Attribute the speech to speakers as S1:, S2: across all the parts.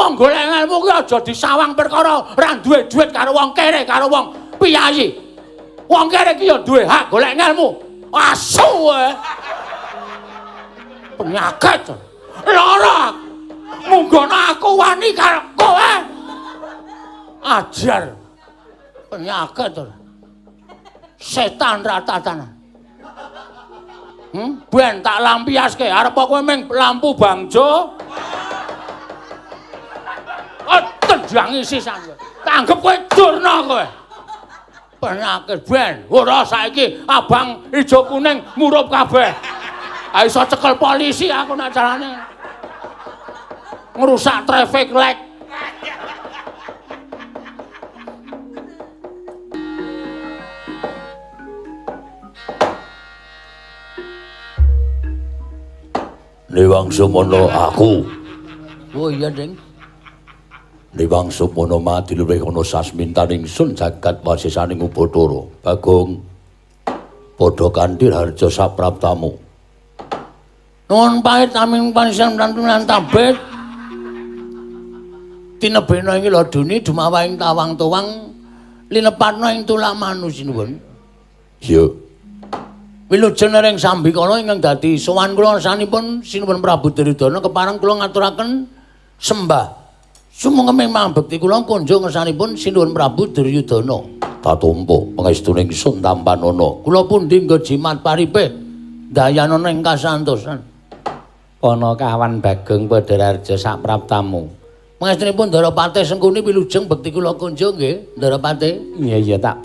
S1: Wong golek ngelmu kuwi aja disawang perkara ora duwe duit karo wong kere karo wong piyayi. Wong kere iki ya duwe hak golek ngelmu. Asu kowe. Penyakit. Lara. Munggono aku wani karo kowe. Ajar. Penyakit. Setan ratatan. Ben tak lampiaske arep kowe ming lampu bangjo. Oh, tendangi sisan kowe. Tanggep kowe Durna kowe. Penyakit ben. Ora saiki abang ijo kuning murup kabeh. Ha iso cekel polisi aku nek carane. Ngrusak traffic light.
S2: Newang Sumono aku.
S1: Oh iya, Ding.
S2: Newang Sumono mati luwih ana sasmintaning sun jagat wasisaning Ubathara. Bagong padha kanthi harja sapraptamu.
S1: Nuwun pahit amin panjenengan lan tabet. Tinebena ing laduni dumawahing tawang-tuwang linepatna ing tulak manusinuwun.
S2: Iya.
S1: Wilujeng ring sambikala ingkang dadi sowan kula sanipun Sinuwun Prabu Duryudana kepareng kula ngaturaken sembah sumangga mambekti kula kunjung ngersanipun Sinuwun Prabu Duryudana.
S2: Tatumpa pangestune ingsun tampanana.
S1: Kula pundi nggo jimat paripe dayanana ing kasantosan. Ana kawan Bagong Padhararja sapraptamu. Pangestunipun Ndara Patih Sengkuni wilujeng bekti kula kunjung nggih, Ndara Patih. Iya iya tak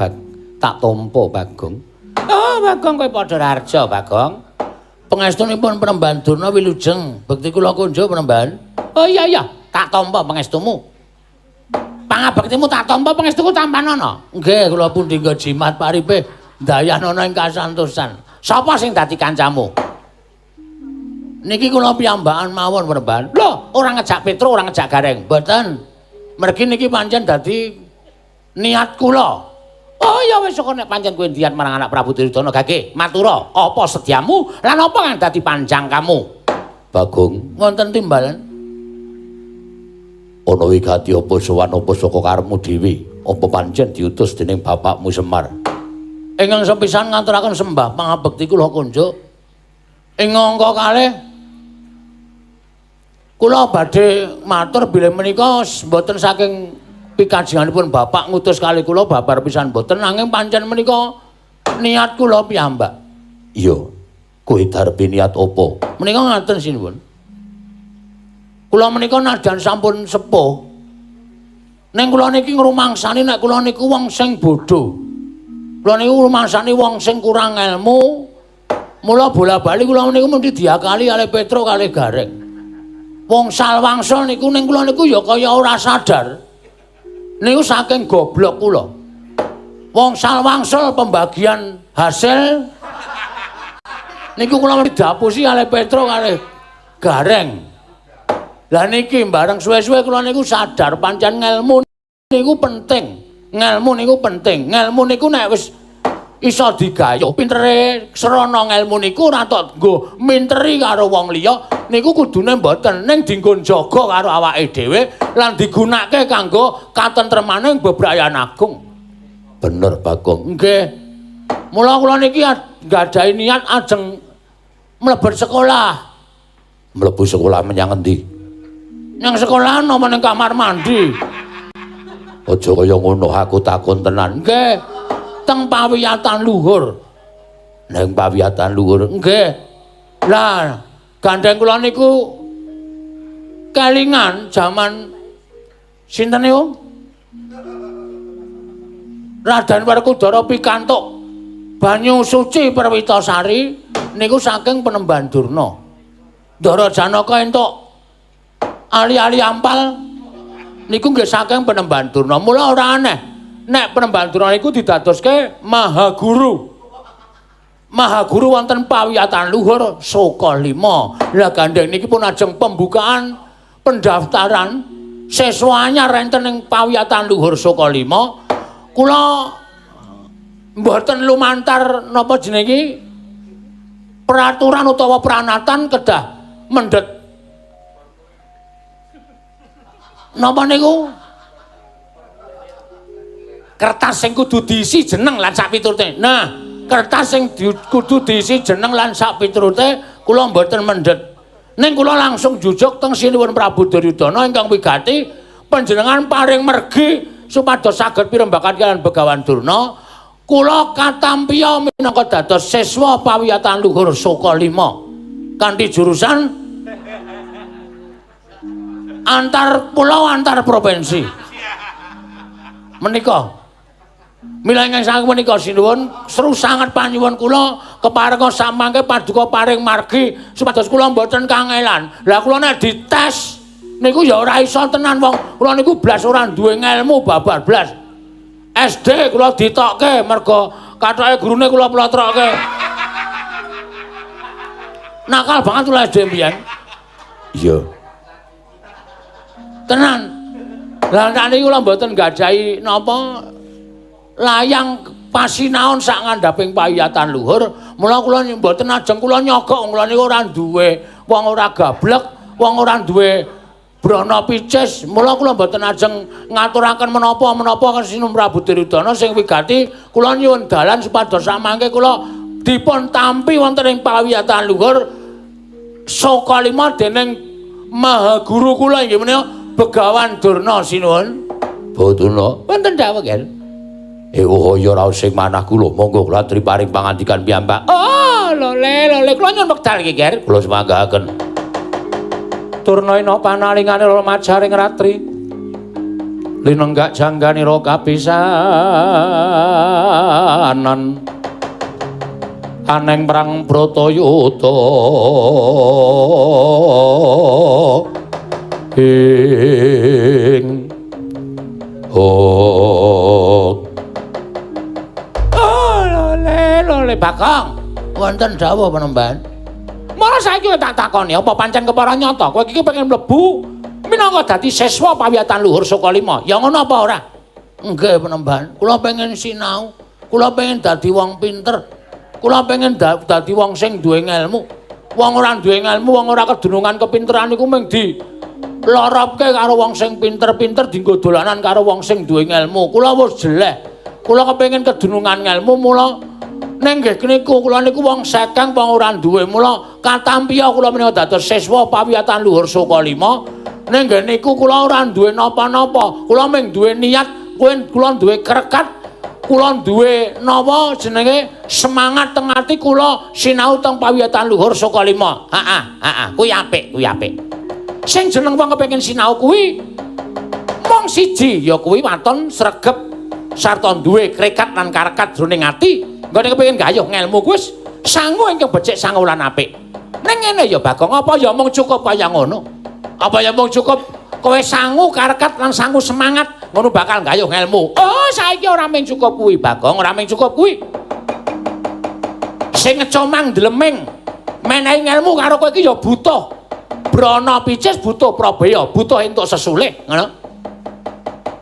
S1: tampa Bagong. Oh, Bagong kowe padha raja, Bagong. Pangestunipun Penemban Durna wilujeng bekti kula kunjung Penemban. Oh iya iya, tak tampa pangestumu. Pangabektimu tak tampa pangestuku tampanana. Nggih, kula pundi nggo jimat paripe dayanana ing kasantosan. Sapa sing dadi kancamu? Niki kula piyambakan mawon Penemban. Lho, ora ngejak Petro, ora ngejak Gareng. Mboten. Mergi niki pancen dadi niat kula. Oh ya wis kok nek pancen kowe niat marang anak Prabu Duryudana gage matura apa sediamu lan apa kang dadi panjang kamu?
S2: Bagong,
S1: wonten timbalan.
S2: Ana wigati apa sowan apa saka karepmu dhewe? Apa pancen diutus dening bapakmu Semar?
S1: Ingkang sepisan ngaturaken sembah pangabekti kula kunjuk. Ing angka kalih kula badhe matur bilih menika mboten saking pikajenganipun bapak ngutus kali kula babar pisan mboten nanging pancen menika niat kula piyambak.
S2: Iya. Kowe darbi niat apa?
S1: Menika ngaten sinuwun. Kula menika nadyan sampun sepuh. Ning kula niki ngrumangsani nek kula niku wong sing bodho. Kula niku ngrumangsani wong sing kurang ilmu. Mula bola-bali kula niku mesti diakali kalih Petro kalih Gareng. Wong salwangsa niku ning kula niku ya kaya ora sadar. Niku saking goblok kula. Wong salwangsul pembagian hasil niku kula didapusi kalih Petro kalih Gareng. Lah niki bareng suwe-suwe kula niku sadar pancen ngelmu niku penting. Ngelmu niku penting. Ngelmu niku nek wis iso digayuh pintere srana ngelmu niku ora tok nggo minteri karo wong liya niku kudune mboten ning dinggo njaga karo awake dhewe lan digunakake kanggo katentremane bebrayan agung.
S2: Bener Bagong.
S1: Nggih. Mula kula niki nggadahi niat ajeng mlebet sekolah.
S2: Mlebu sekolah menyang endi?
S1: Nang sekolahan apa ning kamar mandi?
S2: Aja kaya ngono aku takon tenan.
S1: Nggih. Teng pawiyatan luhur.
S2: Nang pawiyatan luhur.
S1: Nggih. Lah, gandeng kula niku kelingan jaman sinten niku? Raden Werkudara pikantuk banyu suci Perwitasari niku saking Penemban Durna. Ndara Janaka entuk ali-ali ampal niku nggih saking Penemban Durna. Mula ora aneh nek Penemban Durna niku didadoske Maha Guru. Maha Guru wonten pawiyatan luhur Soka 5. Lah gandeng niki pun ajeng pembukaan pendaftaran siswa anyar enten ing pawiyatan luhur Soka 5. Kula mboten lumantar napa jenenge peraturan utawa pranatan kedah mendhet. Napa niku? Kertas sing kudu diisi jeneng lan sak piturute. Nah, kertas sing kudu diisi jeneng lan sak piturute kula mboten mendhet. Ning kula langsung jujuk teng Sinuwun Prabu Duryudana ingkang wigati panjenengan paring mergi supados saged pirembakan kaliyan Begawan Durna. Kula katampiya minangka dados siswa pawiyatan luhur Soka 5 kanthi jurusan antar pulau antar provinsi. Menika mila ingkang saking menika sinuwun seru sanget panyuwun kula keparenga samangke paduka paring margi supados kula mboten kangelan. Lah kula nek dites niku ya ora iso tenan wong kula niku blas ora duwe ngelmu babar blas. SD kula ditokke mergo kathoke gurune kula plotrokke. Nakal banget kula SD mbiyen.
S2: Iya.
S1: Tenan. Lah sakniki kula mboten gadahi napa layang pasinaon sak ngandhaping pawiyatan luhur, mula kula mboten ajeng kula nyogok kula niku ora duwe wong ora gablek, wong ora duwe brana picis, mula kula mboten ajeng ngaturaken menapa-menapa Sinuwun Prabu Duryudana sing wigati kula nyuwun dalan supados samangke kula dipun tampi wonten ing pawiyatan luhur Soka 5 dening Maha Guru kula inggih menika Begawan Durna sinuwun.
S2: Durna
S1: wonten dawuh nggih.
S2: Oh ya raos sing manah kula, monggo kula aturi paring pangandikan piyambak.
S1: Oh, lole lole kula nyuwun wekdal iki, Ger.
S2: Kula semanggaaken.
S1: Durna ina panalingane majaring ratri. Linenggak jangganira kapisanan. Aneng perang Bratayuda. Ing oh. Oh, lole lole Bagong. Wonten dawuh penemban. Malah saiki tak takoni apa pancen kepara nyata kowe iki pengen mlebu minangka dadi siswa pawiyatan luhur Soka 5. Ya ngono apa ora? Nggih penemban, kula pengen sinau, kula pengen dadi wong pinter. Kula pengen dadi wong sing duwe ngelmu. Wong ora duwe ngelmu, wong ora kedunungan kepinteran iku mung di loropke karo wong sing pinter-pinter dienggo dolanan karo wong sing duwe ngelmu. Kula wis jeleh. Kula kepengin kedunungan ngelmu mula ning nggih niku kula niku wong sekeng wong ora duwe mula katampiya kula menika dados siswa pawiyatan luhur Soka 5. Ning nggih niku kula ora duwe napa-napa. Kula mung duwe niat, kula duwe krekat, kula duwe napa jenenge semangat teng ati kula sinau teng pawiyatan luhur Soka 5. Heeh, heeh, kuwi apik, kuwi apik. Sing jeneng wong kepengin sinau kuwi mung siji ya kuwi waton sregep sarta duwe krekat lan karekat jroning ati. Nggone kepengin gayuh ngelmu kuwi wis sangu ingkang becik sangu lan apik. Ning ngene ya Bagong, apa ya mung cukup kaya ngono? Apa ya mung cukup kowe sangu karekat lan sangu semangat ngono bakal gayuh ngelmu? Oh, saiki ora mung cukup kuwi Bagong, ora mung cukup kuwi. Sing ngecomang dleming menehi ngelmu karo kowe iki ya butuh brana picis, butuh prabeya, butuh entuk sesulih, ngono.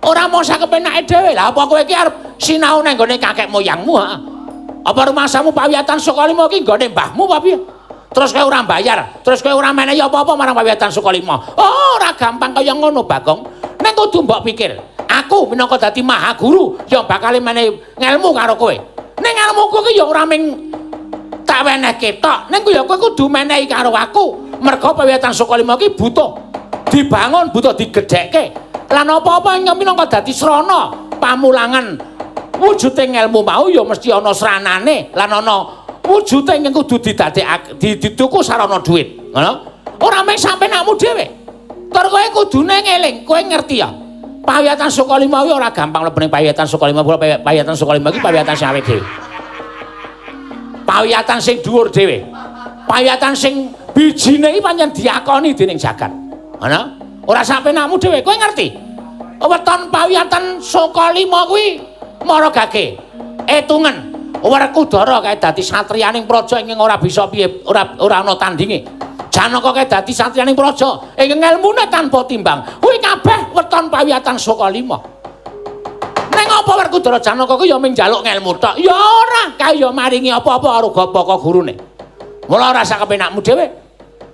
S1: Ora mung sakepenake dhewe. Lah apa kowe iki arep sinau nang nggone kakek moyangmu, ha? Apa rumangsamu pawiyatan Soka 5 iki nggone mbahmu apa piye? Terus kowe ora bayar, terus kowe ora menehi apa-apa marang pawiyatan Soka 5. Oh, ora gampang kaya ngono, Bagong. Ning kudu mbok pikir, aku minangka dadi maha guru ya bakal menehi ngelmu karo kowe. Ning ngelmuku iki ya ora mung tak wenehke tok, ning ya kowe kudu menehi karo aku. Merga pawiyatan Soka 5 iki butuh dibangun, butuh digedhekke. Lan apa-apa ingkang minangka dadi srana pamulangan wujute ngelmu mau ya mesti ana sranane lan ana wujute ingkang kudu didadekake dituku sarana dhuwit. Ngono? Ora mung sampenakmu dhewe. Tur kowe kudune ngeling, kowe ngerti ya. Pawiyatan Soka 5 kuwi ora gampang mlebu ning pawiyatan Soka 5, pawiyatan Soka 5 iki pawiyatan sing awake dhewe. Pawiyatan sing dhuwur dhewe. Pawiyatan sing bijine iki pancen diakoni dening jagat. Ngono? Ora sampenakmu dhewe, kowe ngerti. Weton pawiyatan Soka 5 kuwi mara gage etungen Werkudara kae dadi satriyaning praja ingkang ora bisa piye, ora ana tandinge. Janaka kae dadi satriyaning praja ingkang ngelmune tanpa timbang. Kuwi kabeh weton pawiyatan Soka 5. Ning apa Werkudara Janaka kuwi ya mung njaluk ngelmu tok? Ya ora, kae ya maringi apa-apa karo gapaka gurune. Mula ora sakepenakmu dhewe.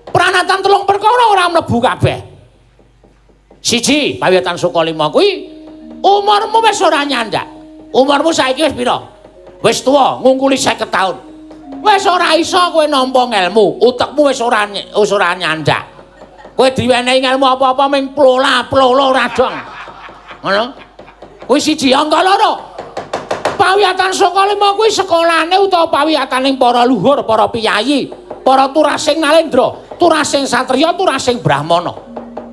S1: Pranatan telung perkara ora mlebu kabeh. Siji, Pawiyatan Sukalima kuwi umurmu wis ora nyandak. Umurmu saiki wis pira? Wis tuwa, ngungkuli 50 taun. Wis ora iso kowe nampa ngelmu, utekmu wis ora nyandak. Kowe diwenehi ngelmu apa-apa ming plola-plolo ora dong. Ngono? Kuwi siji, angka loro. Pawiyatan Sukalima kuwi sekolahane utawa pawiyataning para luhur, para piyayi, para turasing nalendra, turasing satriya, turasing brahmana.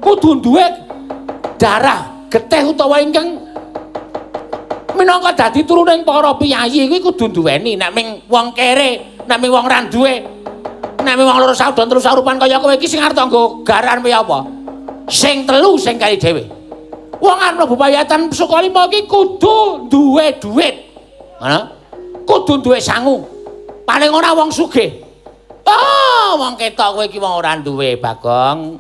S1: Kudu duwe darah getih utawa ingkang minangka dadi turuning para piyayi kuwi kudu duweni. Nek ming wong kere, nek ming wong ra duwe, nek ming wong loro saudon telu saurupan kaya kowe iki sing arep nggo garan piye apa? Sing telu sing kali dhewe. Wong arep mlebu Pawiyatan Sukalima iki kudu duwe dhuwit. Ngono? Kudu duwe sangu. Paling ora wong sugih. Oh, wong ketok kowe iki wong ora duwe, Bagong.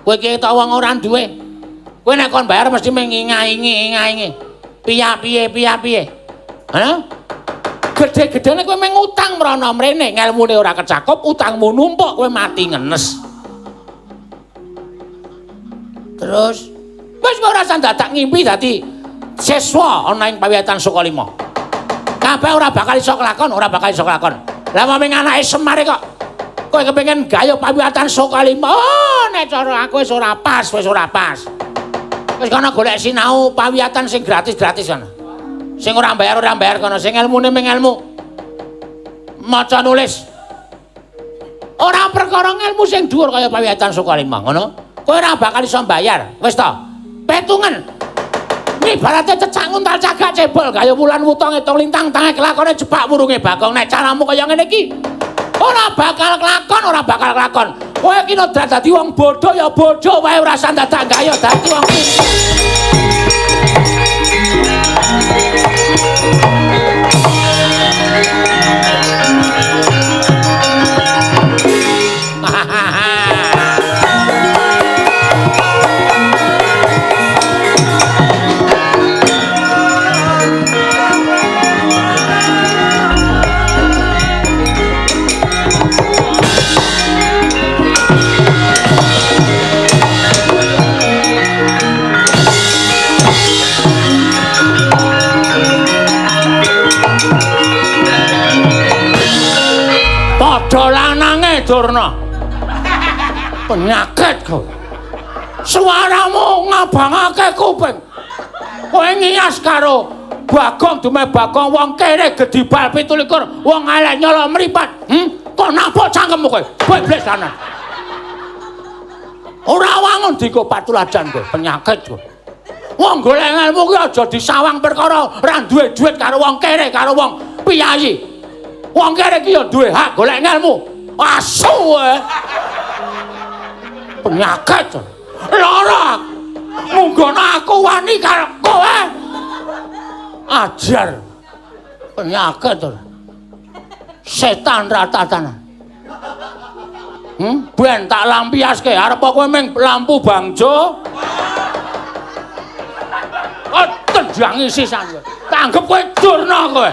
S1: Kowe iki ketok wong ora duwe. Kowe nek kon bayar mesti mengingaingi-ingaingi. Piye piye piye. Hah? Gedhe-gedhene kowe mung utang mrono mrene, ngelmune ora kecakup, utangmu numpuk, kowe mati ngenes. Terus wis ora usah dadak ngimpi dadi siswa ana ing Pawiyatan Sukalima. Kabeh ora bakal iso kelakon, ora bakal iso kelakon. Lah mung anake Semar kok kowe kepengin gayuh Pawiyatan Sukalima. Oh, nek cara aku wis ora pas, wis ora pas. Wis kono golek sinau pawiyatan sing gratis-gratis kono. Sing ora bayar kono, sing ilmune mung ilmu maca nulis. Ora perkara ilmu sing dhuwur kaya Pawiyatan Sukalima, ngono. Kowe ora bakal iso bayar. Wis to. Petungen. Ibarate cecak nguntal cagak cebol gaya wulan wuta ngitung lintang tange kelakone jepak wurunge Bagong. Nek caramu kaya ngene iki ora bakal kelakon, ora bakal kelakon. Kowe iki nek dadi wong bodho ya bodho wae, ora usah dadak gaya dadi wong pinter. Padha lanange Durna. Penyakit kowe. Suaramu ngabangake kuping. Kowe ngiyas karo Bagong dume Bagong wong kere gedibal 27, wong elek nyolok mripat. Kok nabok cangkemmu kowe? Bebles lanang. Ora wangun dinggo patuladan kowe, penyakit kowe. Wong golek ilmu kuwi aja disawang perkara ora duwe dhuwit karo wong kere karo wong piyayi. Wong kere iki ya duwe hak golek ngelmu. Asu kowe. Penyakit. Lara. Munggono aku wani karo kowe. Ajar. Penyakit. Setan ratatan. Ben tak lampiaske arep kowe ming lampu bangjo. Oh, tendangi sisan kowe. Tanggep kowe Durna kowe.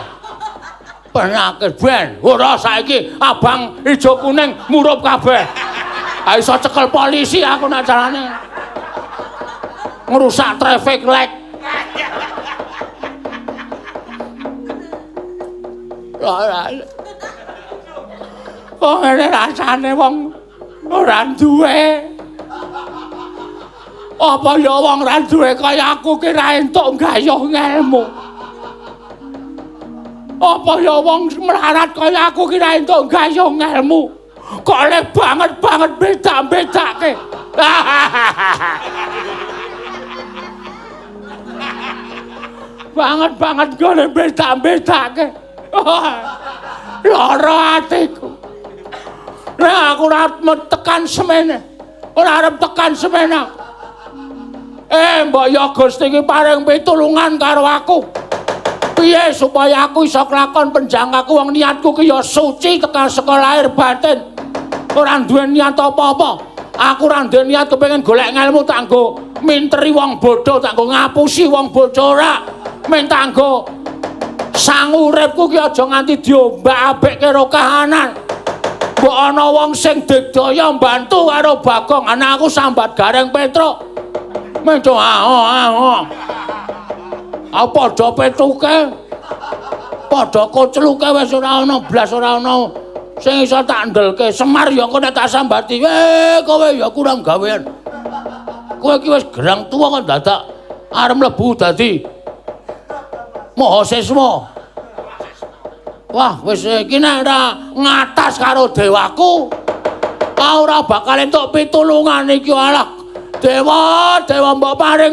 S1: Penyakit ben ora saiki abang ijo kuning murup kabeh. Ha iso cekel polisi aku nek carane ngrusak traffic light. Ora. Kok ngene rasane wong ora duwe. Apa ya wong ora duwe kaya aku ki ra entuk gayuh ngelmu. Apa ya wong melarat kaya aku ki ra entuk gayuh ngelmu. Kok le banget-banget beda-bedake. Banget-banget gone beda-bedake. Lara atiku. Nek aku ora tekan semene. Ora arep tekan semene. Mbok ya Gusti iki paring pitulungan karo aku. Piye supaya aku iso kelakon penjangkaku wong niatku ki ya suci tekan saka lahir batin. Ora duwe niat apa-apa. Aku ora duwe niat kepengin golek ngelmu tak nggo minteri wong bodho, tak nggo ngapusi wong bodho ora. Men tak nggo sangu uripku ki aja nganti diombak-ambek karo kahanan. Mbok ana wong sing digdaya mbantu karo Bagong, ana aku sambat Gareng Petruk. Medo aho. Ah padha petuke. Padha kocluke wis ora ana blas ora ana sing iso tak ndelke. Semar ya engko nek tak sambati, kowe ya kurang gawean. Kowe iki wis gerang tuwa kok dadak arep mlebu dadi mahasiswa. Wah, wis iki nek ora ngatas karo dewaku, ora bakal entuk pitulungan iki. Alah, dewa, dewa mbok paring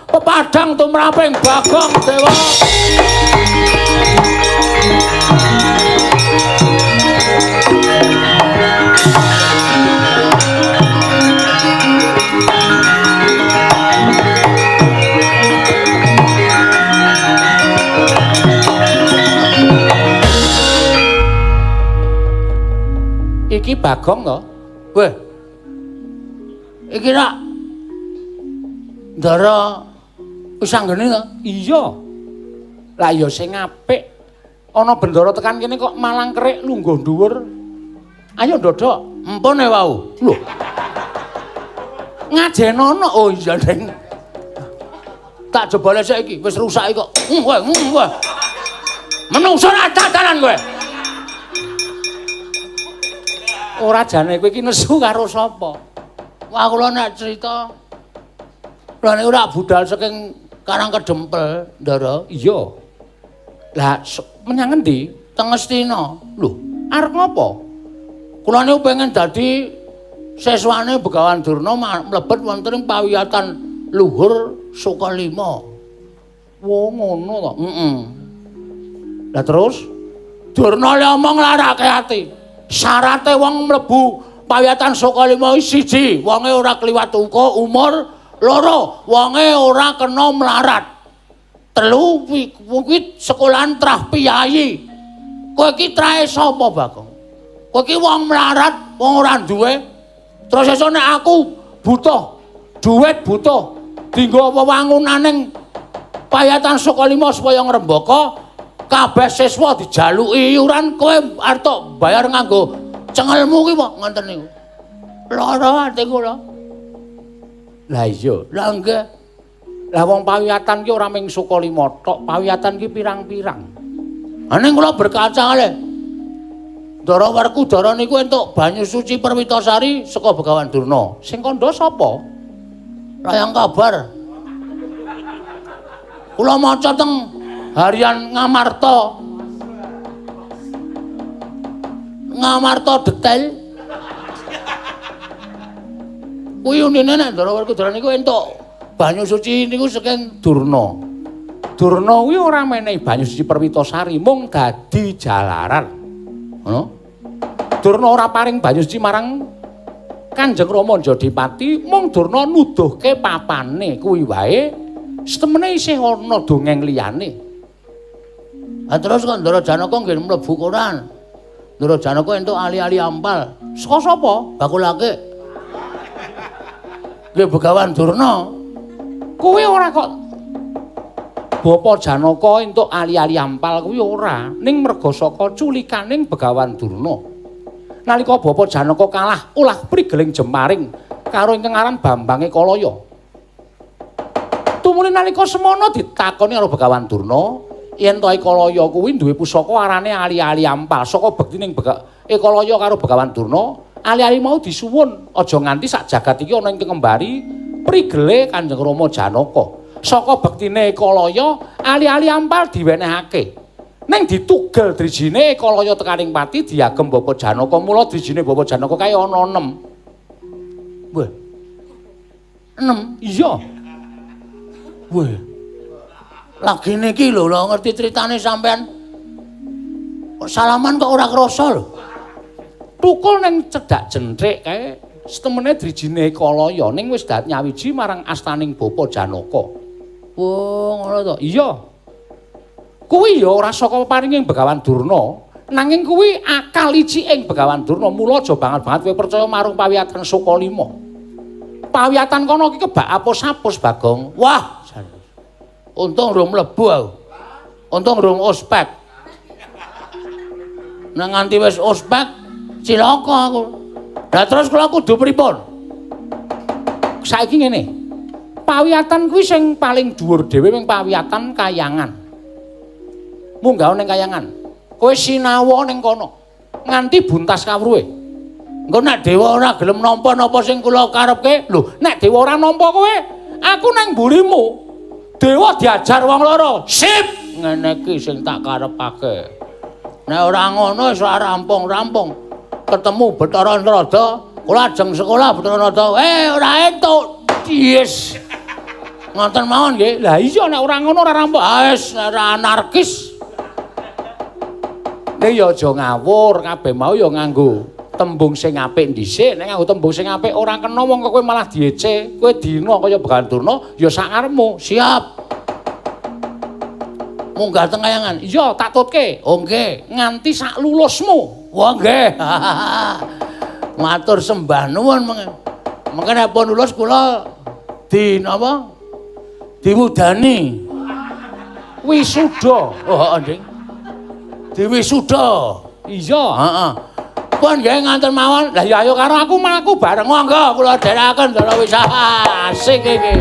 S1: pepadang tumraping Bagong dewa. Iki Bagong to? Weh. Iki rak Ndara wis anggene to? Iya. Lah ya sing apik. Ana bendara tekan kene kok malang kerik lungguh dhuwur. Ayo ndodok. Empun e wau. Lho. Ngajenono. Oh iya, Deng. Tak jebole saiki wis rusak kok. Kowe, kowe. Menungso ra tatanan kowe. Ora jane kowe iki nesu karo sapa? Wah, kula nek cerita kula niku rak budal saking Karang Kedempel, Ndara. Iya. Lah menyang ngendi? Teng Ngastina. Lho, arep ngopo? Kula niku pengen dadi siswane Begawan Durna mlebet wonten ing pawiyatan luhur Sukalima. Wo ngono to. Heeh. Lah terus Durna le omong larake ati. Syarate wong mlebu pawiyatan Sukalima iki siji, wonge ora kliwat uka umur, loro, wonge ora kena melarat. Telu, kuwi sekolahan trah piyayi. Kowe iki trahe sapa, Bagong? Kowe iki wong melarat, wong ora duwe. Terus esuk nek aku butuh duit, butuh dienggo wewangunaning pawiyatan Sukalima supaya ngrembaka, kabeh siswa dijaluki iuran, kowe arep tok bayar nganggo cengelmu ki kok ngoten niku. Lara ati kula. Lah iya, lah nggih. Lah wong pawiyatan ki ora mung Sukalima tok, pawiyatan ki pirang-pirang. Ha ning kula berkaca le. Ndara Werkudara niku entuk banyu suci Perwitasari saka Begawan Durna. Sing kandha sapa? Layang kabar. Kula maca teng Harian Ngamarta. Ngamarta detail. Kuwi unine nek Ndara Werkudara niku entuk banyu suci niku saking Durna. Durna kuwi ora menehi banyu suci Perwitasari, mung dadi jalaran. Ngono. Durna ora paring banyu suci marang Kanjeng Rama Jodipati, mung Durna nuduhke papane kuwi wae. Setemene isih ana dongeng liyane. Ha terus kok Ndara Janaka nggih mlebu koran. Ndara Janaka entuk ali-ali ampal. Saka sapa? Bakulake. Nggih Begawan Durna. Kuwi ora kok Bapa Janaka entuk ali-ali ampal kuwi ora, ning merga saka culikaning Begawan Durna. Nalika Bapa Janaka kalah ulah prigeling jemaring karo ingkang aran Bambang Ekalaya. Tumuli nalika semana ditakoni karo Begawan Durna, yen to Ekalaya kuwi duwe pusaka arane ali-ali ampal. Saka bektining Ekalaya karo Begawan Durna, ali-ali mau disuwun aja nganti sak jagat iki ana ingkang ngembari prigele Kanjeng Rama Janaka. Saka bektine Ekalaya, ali-ali ampal diwenehake. Ning ditugel drijine Ekalaya tekaning pati diagem Bapa Janaka. Mula drijine Bapa Janaka kae ana 6. Wah. 6? Iya. Wah. Lagi niki lho, lho ngerti critane sampean. Kok salaman kok ora krasa lho. Tukul ning cedhak jenthik kae setemene drijine Ekalaya ning wis dat nyawiji marang astaning Bapa Janaka. Oh, ngono to. Iya. Kuwi ya ora saka paringing Begawan Durna, nanging kuwi akal iciking Begawan Durna. Mula aja banget-banget kowe percaya marang pawiyatan Sukalima. Pawiyatan kono iki kebak apus-apus, Bagong. Wah, untung rung mlebu aku. Untung rung ospek. Nek nganti wis ospek, cilaka aku. Lah terus kula kudu pripun? Saiki ngene. Pawiyatan kuwi sing paling dhuwur dhewe ning pawiyatan kayangan. Munggah ning kayangan. Kowe sinawa ning kono nganti buntas kawruhe. Engko nek dewa ora gelem nampa napa sing kula karepke, lho, nek dewa ora nampa kowe, aku nang mburimu. Dewa diajar wong loro. Sip, ngene iki sing tak karepake. Nek ora ngono wis ora rampung-rampung. Ketemu Bathara Narada, kula ajeng sekolah Bathara Narada. Ora entuk. Yes. Ngoten mawon nggih. Lah iya nek ora ngono ora rampung. Ah wis ora anarkis. Nek ya aja ngawur, kabeh mau ya nganggo tembung sing apik dhisik. Nek nganggo tembung sing apik ora kena wong kok kowe malah diece. Kowe dina kaya Begawan Durna ya sak karepmu. Siap. Munggah teng kayangan. Iya, tak tutke. Oh nggih, nganti sak lulusmu. Wah nggih. Matur sembah nuwun mengke. Mengke nek pun lulus kula di napa? Diwudani. Wisuda. Oh, heeh, Ding. Diwisuda. Iya, heeh. Pun nggih nganten mawon. Lah ya ayo karo aku mlaku bareng. Monggo kula dherekaken Ndara wis asik iki.